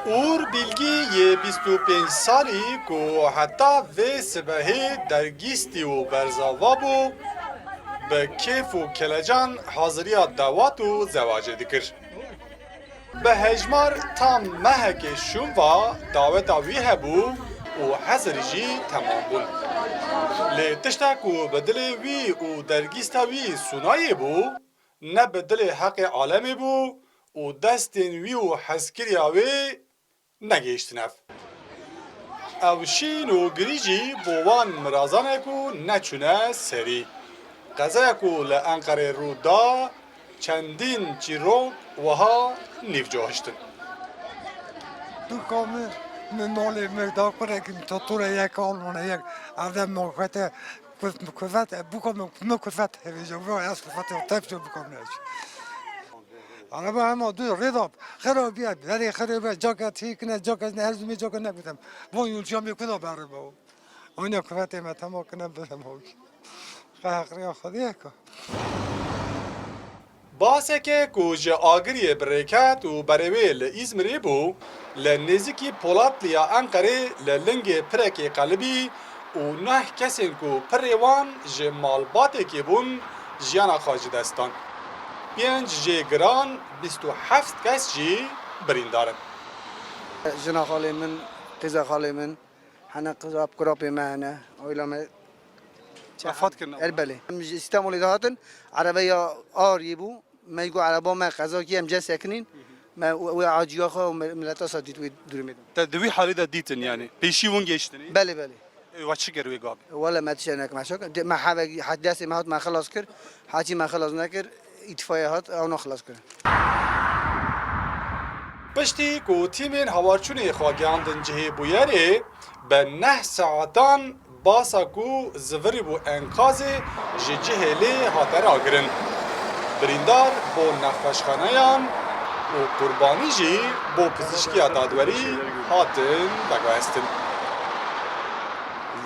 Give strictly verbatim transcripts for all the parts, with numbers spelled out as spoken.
Uğur Bilgi yê bîst û pênc salî ku heta vê sibehê dergîstî û berzava bû, bi kêf û kelecan haziriya dawet û zewacê dikir. Bi hejmar tam mehekê şûn ve daweta wî hebû û hezirî jî temam bûn. Lê tişta ku bi dilê wî û dergîsta wî sûnayê bû, ne bi dilê heqê alemê bû û destên wî û hezkiriya wê negihiştine ev. Ew şîn û girî jî bo wan mirazan e ku neçûne serî. Qezaya ku li Enqerê rû da, çendîn çîrok wiha nîvco hiştin. Bika min, min malê min da kurek min, totura yek almana yek. Evde min xwete kuf-, kufet, bika min, min kufet hevêja, bika ez kufet tepço bika min. Araba hema du rêda xirabiye, berê xirabiye, cake tîkine, cake ne, her zumê cake ne bitem. Von yolcuya me kuda berê bo. Oyna kuvetê me tema kine bitem o. Qehqriya Xwediyê ka. Baseke ku ji Agiriyê bi rê ket û berê wê li Îzmirê bû, li nêzîkî Polatliya Enqerê li lingê pirekê qelibî û neh kesên ku pirê wan ji malbatekê bûn, jiyana xwe ji dest dan. Pênc jê giran, bîst û heft kes jî birîndar in. Jina xalê min, qîza xalê min, hene qirap, qirapê me hene, oyla me. Vefat kirin. Er belê. Em ji Îstanbulê de hatin, erebeya ariyê bû. Me got ereba me qeza kî, em cê sekinîn. Me wê aciya xwe û me-, mileta sa dît wê durumê de. Te di wî halî de dîtin yani. Pêşî win gêştinî? Belê, belê. E, we çi kir wê gavê? Wele me tiştek nekim. Me hevek, he-, destê me hat me xilas kir. Heçî me xilas nekir, îtfaiye hat, ew ne xilas kirin. Piştî ku tîmên hawarçûnê xwe gihandin cihê bûyerê, bi neh saetan basa ku zivirî bû enkazê ji cihê lê hate ragirin. Birîndar bo nexweşxaneyan û qurbanî jî bo pizîşkiya dadwerî hatin veguhestin.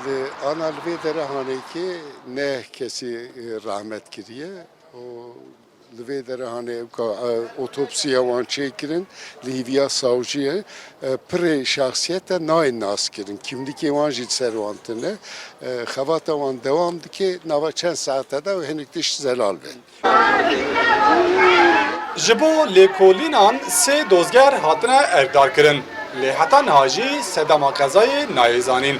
Li ana li vê dere hanekê neh kesî, e, rahmet kiriye. Û li vê dere hanê ewka, e, otopsiya wan çêkirin, li hîviya sawciyê, e, pirê şahsiyete nayên naskirin. Kimlikê wan jî li ser wan tune. E, xebata wan dewam dike, nava çend saete de û hinek tişt zelal be. Ji bo lêkolînan sê dozger hatine erkdarkirin, lê heta niha jî sedema qezayê nayê zanîn.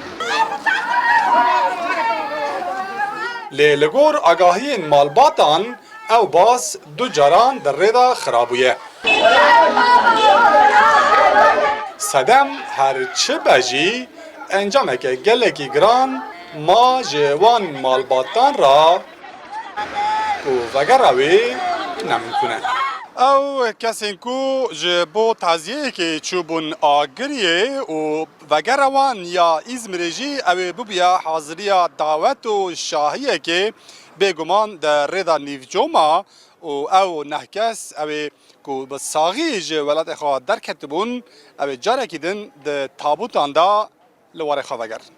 Lê li gor agahiyên malbatan, ew bas du caran di rê de xira bûye. Sedem her çi be jî, encameke gelekî giran ma ji wan malbatan re ku vegera wê ne mimkûn e. Ew kesên ku ji bo taziyeyekê çûbûn Agiriyê û vegera wan ya Îzmirê jî ew ê bibûya haziriya dawet û şahiyekê, bêguman di rê de nîvco ma û ew neh kes ew ê ku bi saxî ji welatê xwe derketibûn, ew ê carekî din di tabûtan de li warê xwe vegerin.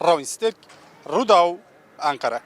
Rawîn Stêrk, Rûdaw, Enqere.